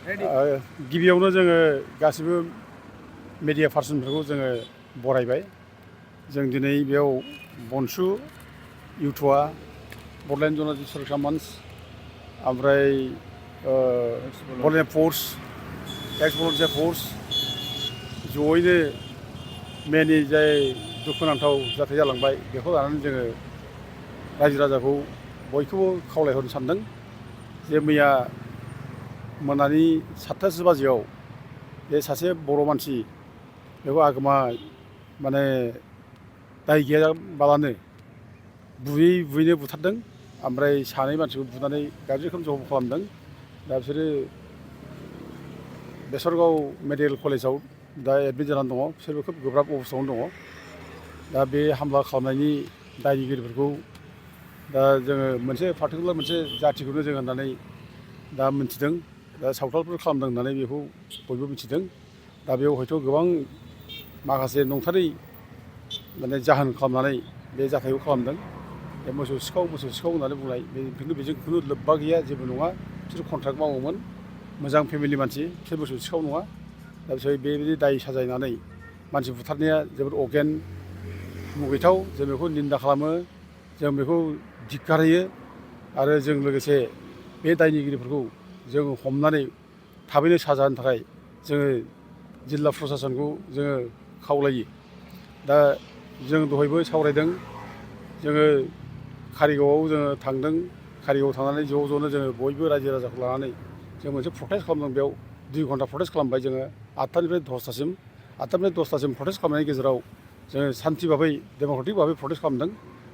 गिबियावनो जोङो गासिबो मेडिया पार्सनफोरखौ जोङो बरायबाय। जों दिनै बेयाव बनसु, इउथुआ, बड'लेण्ड जनजाति सुरक्षा मंच, ओमफ्राय बड'लेण्ड फर्स, एक्स भलन्टियार फर्स जयैनो मेनि जाय दुखुनांथाव जाथाय जालांबाय बेखौ लानानै जोङो रायजो राजाखौ बयखौबो खावलायहरनो सानदों जे मैया मोनानि 7:00 बाजियाव बे सासे बर' मानसि बेखौ आगोमा माने दाय गैयाबालानो बुयैनो बुथारदों। ओमफ्राय सानै मानसिखौ बुनानै गाज्रि रोखोम जखम खालामदों। दा बिसोरो बेसरगाव मेडिकेल कलेजाव दा एडमिट जानानै दङ। बिसोरबो खोब गोब्राब अबस्थायावनो दङ। दा बे हामला खालामनायनि दायनिगिरिफोरखौ दा जोङो मोनसे पार्टिकुलार मोनसे जाथिखौनो जों होननानै दा मिथिदों। दा सावथालफोर खालामदों होननानै बेखौ बयबो मिथिदों। दा बेयाव हयथ' गोबां माखासे नंथारै माने जाहोन खालामनानै बे जाथायखौ खालामदों। बे मोसौ सिखाव होननानै बुंनाय बेजों खुनु लोब्बा गैया, जेबो नङा। बिसोर कन्ट्राक्ट मावोमोन, मोजां फेमिलि मानसि, बिसोर मोसौ सिखाव नङा। दा बिसोर बेबायदि दाय साजायनानै मानसि बुथारनाया जोबोद अगेन, मुगैथाव। जों बेखौ निन्दा खालामो, जों बेखौ धिक्कार होयो। आरो जों लोगोसे बे दायनिगिरिफोरखौ जों हमनानै थाबैनो साजा होनो थाखाय जोङो जिल्ला प्रसासनखौ जोङो खावलायो। दा जों दहायबो सावरायदों, जोङो कारिगावआव जोङो थांदों। कारिगावआव थांनानै ज' ज'नो जोङो बयबो रायजो राजाखौ लानानै जों मोनसे प्रटेस्ट खालामदों। बेयाव 2 घन्टा प्रटेस्ट खालामबाय जोङो 8टानिफ्राय 10टासिम। 8टानिफ्राय 10टासिम प्रटेस्ट खालामनायनि गेजेराव जोङो सान्थि भाबै डेम'क्रेटिक भाबै प्रटेस्ट खालामदों।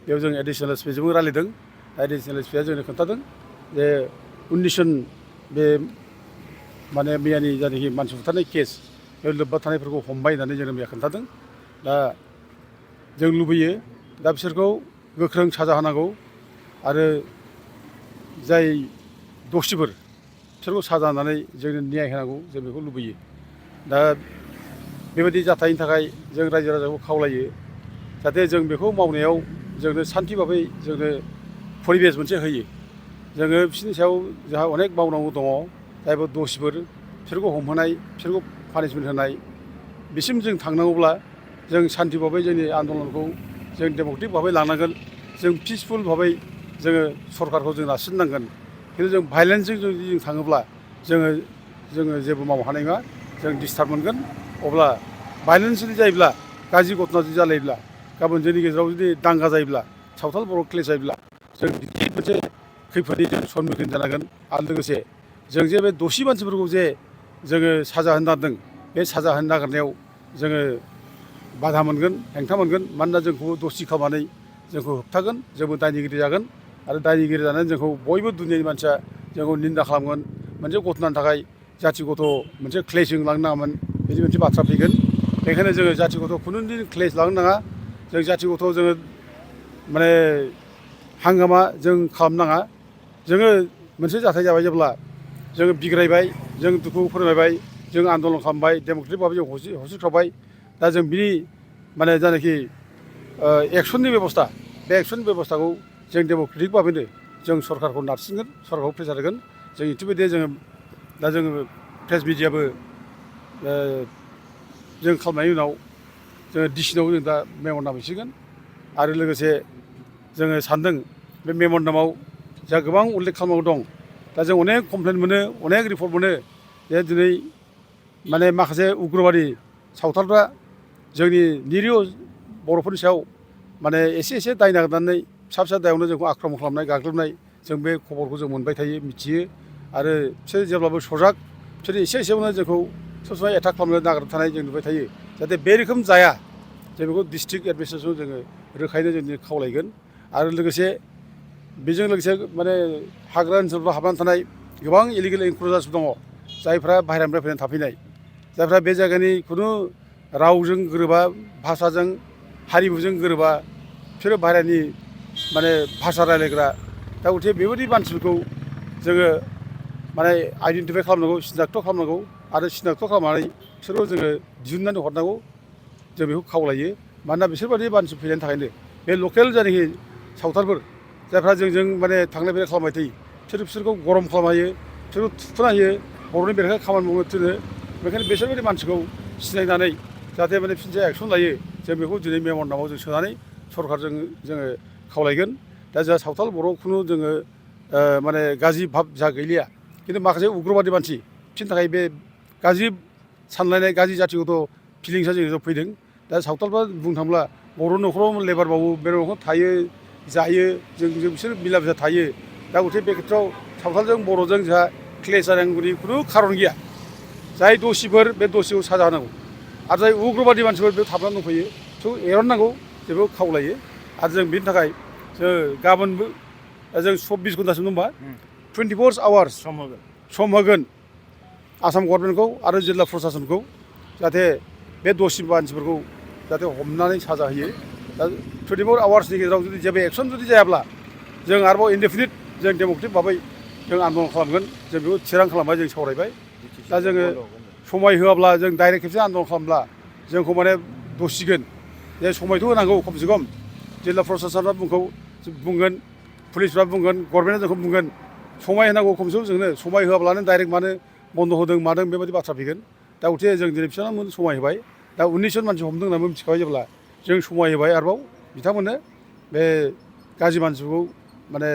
बेयाव जों एडिसनेल एसपिजोंबो रायज्लायदों। एडिसनेल एसपिआ जोंनो खोन्थादों जे 19 जन बे माने मैयानि जायनाखि मानसि बुथारनाय केस बेयाव लोब्बा थानायफोरखौ हमबाय होननानै जोंनो मैया खोन्थादों। दा जों लुबैयो दा बिसोरखौ गोख्रों साजा होनांगौ आरो जाय दसिफोर बिसोरखौ साजा होनानै जोंनो न्याय होनांगौ, जों बेखौ लुबैयो। दा बेबायदि जाथायनि थाखाय जों रायजो राजाखौ खावलायो जाहाथे जों बेखौ मावनायाव जोंनो सान्थि भाबै जोंनो परिबेस मोनसे होयो। जोङो बिसोरनि सायाव जोंहा अनेक मावनांगौ दङ। जायफोर दसिफोर बिसोरखौ हमहोनाय, बिसोरखौ पानिशमेन्ट होनाय, बिसिम जों थांनांगौब्ला जों सान्थि भाबै जोंनि आन्दलनखौ जों डेम'क्रेटिक भाबै लानांगोन। जों पिसफुल भाबै जोङो सरकारखौ जों नारसिननांगोन। खिन्थु जों भायलेन्सजों जुदि जों थाङोब्ला जोङो जेबो मावनो हानाय नङा। जों डिस्टार्ब मोनगोन। अब्ला भायलेन्स जुदि जायोब्ला, गाज्रि घटना जुदि जालायोब्ला, गाबोन जोंनि गेजेराव जुदि दांगा जायोब्ला, सावथाल बर' क्लेश जायोब्ला जों बिदि मोनसे खैफोदनि जों सन्मुखीन जानांगोन। आरो लोगोसे जों जे बे दसि मानसिफोरखौ जे जोङो साजा होनो नागिरदों, बे साजा होनो नागिरनायाव जोङो बाधा मोनगोन, हेंथा मोनगोन। मानोना जोंखौ दसि खालामनानै जोंखौ होबथागोन, जोंबो दायनिगिरि जागोन। आरो दायनिगिरि जानानै जोंखौ बयबो दुनियानि मानसिया जोंखौ निन्दा खालामगोन। मोनसे घटनानि थाखाय जाथि गथ' मोनसे क्लेशजों लांनो नाङामोन, बिदि मोनसे बाथ्रा फैगोन। बेनिखायनो जोङो जाथि गथ' खुनु दिन क्लेश लांनो नाङा। जों जाथि गथ' जोङो माने हांगामा जों खालामनो नाङा। जोङो मोनसे जाथाय जाबाय जेब्ला जोङो बिग्रायबाय, जों दुखु फोरमायबाय, जों आन्दलन खालामबाय, डेम'क्रेटिक भाबै जों हस्रिख्रावबाय। दा जों बिनि माने जायनाखि एक्सननि बेब'स्था, बे एक्सननि बेब'स्थाखौ जों डेम'क्रेटिक भाबैनो जों सरकारखौ नारसिनगोन, सरकारखौ प्रेसार होगोन। जों इतिमयधे जोङो दा जोङो प्रेस मिडियाबो जों खालामनायनि उनाव जोङो डिसिनाव जों दा मेम'रेन्डाम हैसिगोन। आरो लोगोसे जोङो सानदों बे मेम'रेन्डामाव जोंहा गोबां उल्लेख खालामनांगौ दं। दा जों अनेक कमप्लेन मोनो, अनेक रिपर्ट मोनो जे दिनै माने माखासे उग्रबादि सावथालफ्रा जोंनि निरिह बर'फोरनि सायाव माने एसे दाय नागिरनानै फिसा दायावनो जोंखौ आक्रमन खालामनाय, गाग्लोबनाय, जों बे खबरखौ जों मोनबाय थायो, मिथियो। आरो बिसोर जेब्लाबो सजाग, बिसोर एसेयावनो जोंखौ सब समाय एटाक खालामनो नागिरबाय थानाय जों नुबाय थायो। जाहाथे बे रोखोम जाया, जों बेखौ डिस्ट्रिक्ट एडमिनिस्ट्रेसनाव जोङो रोखायैनो जों खावलायगोन। आरो लोगोसे बेजों लोगोसे माने हाग्रा ओनसोलफ्राव हाबनानै थानाय गोबां इलिगेल इनक्लुजार्स दङ, जायफ्रा बाहेरानिफ्राय फैनानै थाफैनाय, जायफ्रा बे जायगानि खुनु रावजों गोरोबा, भाषाजों हारिमुजों गोरोबा, बिसोरो बाहेरानि माने भाषा रायलायग्रा। दा गथिखे बेबायदि मानसिफोरखौ जोङो माने आइडेन्टिफाइ खालामनांगौ, सिनाक्थ खालामनांगौ। आरो सिनाक्थ खालामनानै बिसोरखौ जोङो दिहुननानै हरनांगौ, जों बेखौ खावलायो। मानोना बिसोरबादि मानसि फैनायनि थाखायनो बे लकेल जायनाखि सावथालफोर, जायफ्रा जोंजों माने थांलाय फैलाय खालामबाय थायो, बिसोरखौ गरम खालामना होयो, बिसोरखौ थुखोना होयो, बर'नि बेरेखा खामानि मावनो थिनो बेखायनो बिसोरबायदि मानसिखौ सिनायनानै जाहाथे माने फिनसे एक्सन लायो जों बेखौ दिनै मेम'रेन्डामाव जों सोनानै सरकारजों जोङो खावलायगोन दा जोंहा सावथाल बर' खुनु जोङो माने गाज्रि भाब जा गैलिया खिन्थु माखासे उग्रबादि मानसि बिसोरनि थाखाय बे गाज्रि सानलायनाय गाज्रि जाथिगत फिलिंसा जोंनियाव फैदों दा सावथालफ्रा बुंनो थाङोब्ला बर' न'खराव लेबार मावो बे न'खराव थायो जायो जों बिसोर मिला मिसा थायो दा गथे बे खेथ्रआव सावथालजों बर'जों जोंहा क्लेश जानांगौनि खुनु खारन गैया जाय दसिफोर बे दसिखौ साजा होनांगौ आरो जाय उग्रबादि मानसिफोर बेयाव थाबनानै दंफैयो बेखौ एरननांगौ जों बेखौ खावलायो आरो जों बेनि थाखाय जों गाबोनबो जों 24 घन्टासिम दंबा 24 आवार्स सम होगोन आसाम गभर्नमेन्टखौ आरो जिल्ला प्रसासनखौ जाहाथे बे दसि मानसिफोरखौ जाहाथे हमनानै साजा होयो दा 24 आवार्सनि गेजेराव जुदि जेबो एक्सन जुदि जायाब्ला जों आरोबाव इनडेफिनिट जों डेम'क्रेटिक भाबै जों आन्दलन खालामगोन जों बेखौ थिरां खालामबाय जों सावरायबाय दा जोङो समाय होआब्ला जों डाइरेक्ट खेबसे आन्दलन खालामब्ला जोंखौ माने दसिगोन जे समायथ' होनांगौ खमसे खम जिल्ला प्रसासनआ बुंगोन पुलिसफ्रा बुंगोन गभर्नमेन्टआ जोंखौ बुंगोन समाय होनांगौ खमसे खम जोंनो समाय होआब्लानो डाइरेक्ट मानो बन्द' होदों मादों बेबायदि बाथ्रा फैगोन दा गथे जों दिनै बिसोरनो समाय होबाय दा 19 मानसि हमदों होननानै मिथिखाबाय जेब्ला जों समाय होबाय आरोबाव बिथांमोननो बे गाज्रि मानसिखौ माने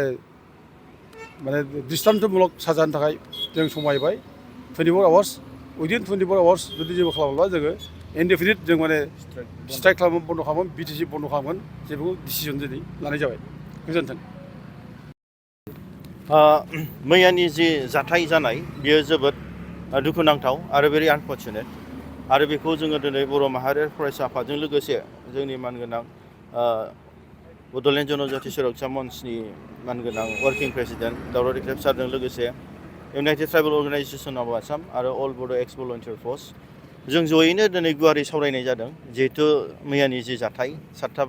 दृष्टान्तमूलक साजानि थाखाय जों समाय होबाय 24 आवार्स उइदिन 24 आवार्स जुदि जेबो खालामोब्ला जोङो इनडेफिनिट जों माने स्ट्राइक खालामो बन्द' खालामो बिटिसि बन्द' खालामगोन जेबो डिसिजन दिनै लानाय जाबाय गोजोन्थों मैयानि जि जाथाय जानाय बियो जोबोद दुखुनांथाव आरो भेरि आनफर्चुनेट आरो बेखौ जोङो दिनै बर' माहारियारि फरायसा आफादजों लोगोसे जोंनि मानगोनां बड'लेण्ड जनजाति सुरक्षा मन्चनि मानगोनां वार्किं प्रेसिडेन्ट दावराव दिख्रेब सारजों लोगोसे United tribal organisation of Assam आरो अल बड' एक्स भलन्टियार फर्स जों जयैनो दिनै गुवारै सावरायनाय जादों जिहेथु मैयानि जि जाथाय 7टा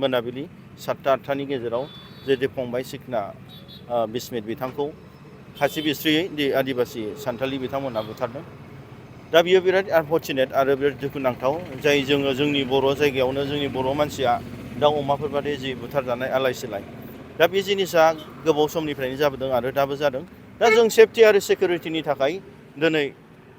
मोनाबिलि 7टा 8टानि गेजेराव जे फंबाय सिखना बिस्मित बिथांखौ खासि बिस्रियै आदिबासि सान्थालि बिथांमोनहा बुथारदों दा बियो बिराद आनफर्चुनेट आरो बिराद दुखुनांथाव जाय जोङो जोंनि बर' जायगायावनो जोंनि बर' मानसिया दाउ अमाफोर बादि जि बुथारजानाय आलाय सिलाय दा बे जिनिसा गोबाव समनिफ्रायनो जाबोदों आरो दाबो जादों दा जों सेफटि आरो सिकिउरिटिनि थाखाय दिनै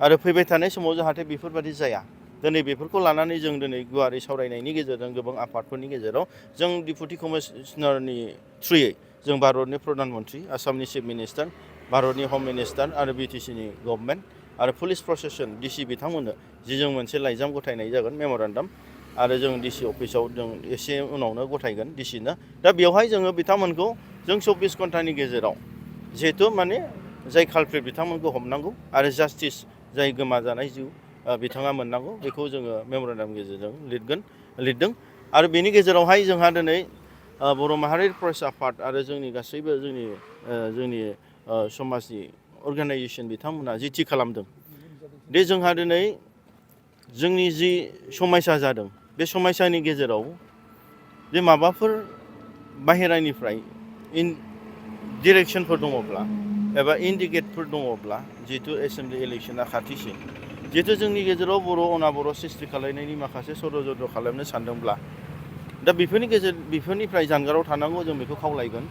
आरो फैबाय थानाय समाव जाहाथे बेफोरबादि जाया दिनै बेफोरखौ लानानै जों दिनै गुवारै सावरायनायनि गेजेरजों गोबां आफादफोरनि गेजेराव जों डिपुटि कमिशनारनि थ्रुयै जों भारतनि प्रधान मन्त्रि आसामनि चिफ मिनिस्टार भारतनि हम मिनिस्टार आरो बिटिसिनि गभर्नमेन्ट आरो पुलिस प्रशासन डिसि बिथांमोननो जों मोनसे लाइजाम गथायनाय जागोन मेम'रेन्डाम आरो जों डिसि अफिसाव जों एसे उनावनो गथायगोन डिसिनो दा बेवहाय जोङो बिथांमोनखौ जों 24 घन्टानि गेजेराव जिहेथु माने जाय कालप्रिट बिथांमोनखौ हमनांगौ आरो जास्टिस जाय गोमाजानाय जिउ बिथाङा मोननांगौ बेखौ जोङो मेम'रेन्डामनि गेजेरजों लिरदों आरो बेनि गेजेरावहाय जोंहा दिनै बर' माहारियारि फरायसा आफाद आरो जोंनि गासैबो जोंनि समाजनि अर्गानाइजेसन बिथांमोना जि थि खालामदों दे जोंहा दिनै जोंनि जि समयसा जादों बे समयसानि गेजेराव जे माबाफोर बाहेरानिफ्राय डिरेक्सनफोर दङब्ला एबा इन्डिकेटफोर दङब्ला जिहेतु एसेम्बलि इलेक्सना खाथिसिन जिहेतु जोंनि गेजेराव बर' अनाबर' सृष्टि खालामनायनि माखासे षड्यन्त्र खालामनो सानदोंब्ला दा बेफोरनिफ्राय जानगाराव थानांगौ जों बेखौ खावलायगोन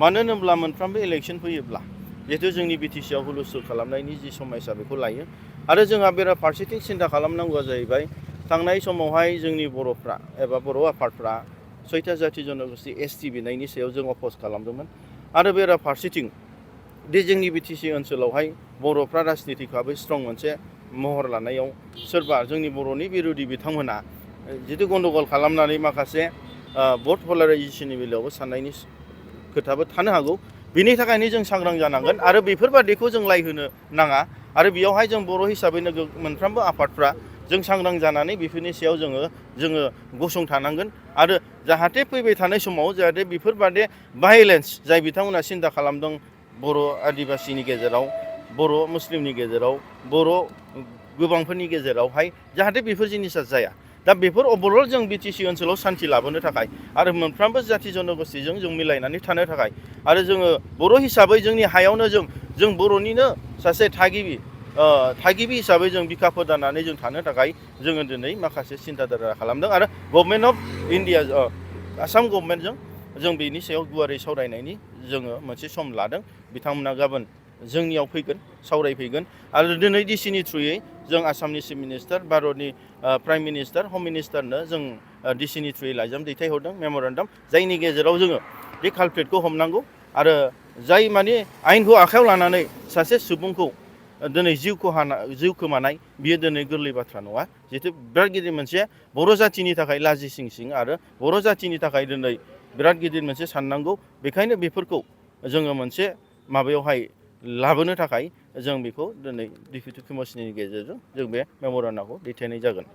मानो होनोब्ला मोनफ्रोमबो इलेक्सन फैयोब्ला जिहेतु जोंनि बिटिसिआव हुलुस्थुल खालामनायनि जि समयसा बेखौ लायो आरो जोंहा बेराफारसेथिं सिन्था खालामनांगौआ जाहैबाय थांनाय समावहाय जोंनि बर'फ्रा एबा बर' आफादफ्रा 6टा जाथि जनगोष्ठी एसटि बिनायनि सायाव जों अप'ज खालामदोंमोन आरो बेराफारसेथिं दि जोंनि बिटिसि ओनसोलावहाय बर'फ्रा राजनितिकभाबै स्ट्रं मोनसे महर लानायाव सोरबा जोंनि बर'नि बिरोधि बिथांमोना जितु गन्दगल खालामनानै माखासे भट पलाराइजेसननि बेलायावबो साननायनि खोथाबो थानो हागौ बिनि थाखायनो जों सांग्रां जानांगोन आरो बेफोरबादिखौ जों लायहोनो नाङा आरो बेयावहाय जों बर' हिसाबैनो मोनफ्रोमबो आफादफ्रा जों सांग्रां जानानै बेफोरनि सायाव जोङो गसंथानांगोन आरो जाहाथे फैबाय थानाय समाव जाहाथे बेफोरबादि भायलेन्स जाय बिथांमोना सिन्था खालामदों बर' आदिबासिनि गेजेराव बर' मुस्लिमनि गेजेराव बर' गोबांफोरनि गेजेरावहाय जाहाथे बेफोर जिनिसा जाया दा बेफोर अभारअल जों बिटिसि ओनसोलाव सान्थि लाबोनो थाखाय आरो मोनफ्रोमबो जाथि जनगोष्ठीजों जों मिलायनानै थानो थाखाय आरो जोङो बर' हिसाबै जोंनि हायावनो जों बर'निनो सासे थागिबि हिसाबै जों बिखा फोदाननानै जों थानो थाखाय जोङो दिनै माखासे सिन्थाधारा खालामदों आरो गभर्नमेन्ट अफ इन्डिया आसाम गभर्नमेन्टजों जों बेनि सायाव गुवारै सावरायनायनि जोङो मोनसे सम लादों बिथांमोना गाबोन जोंनियाव फैगोन सावरायफैगोन आरो दिनै डिसिनि थ्रुयै जों आसामनि चिफ मिनिस्टार भारतनि प्राइम मिनिस्टार हम मिनिस्टारनो जों डिसिनि थ्रुयै लाइजाम दैथायहरदों मेम'रेन्डाम जायनि गेजेराव जोङो बे कालप्रेटखौ हमनांगौ आरो जाय माने आयेनखौ आखायाव लानानै सासे सुबुंखौ दिनै जिउ खोमानाय बियो दिनै गोरलै बाथ्रा नङा जिहेतु बिराद गिदिर मोनसे बर' जाथिनि थाखाय लाजिसिंसिं आरो बर' जाथिनि थाखाय दिनै बिराद गिदिर मोनसे साननांगौ बेखायनो बेफोरखौ जोङो मोनसे माबायावहाय लाबोनो थाखाय जों बेखौ दिनै डिप्युटि कमिशनारनि गेजेरजों जों बे मेम'रेन्डामखौ दैथायनाय जागोन।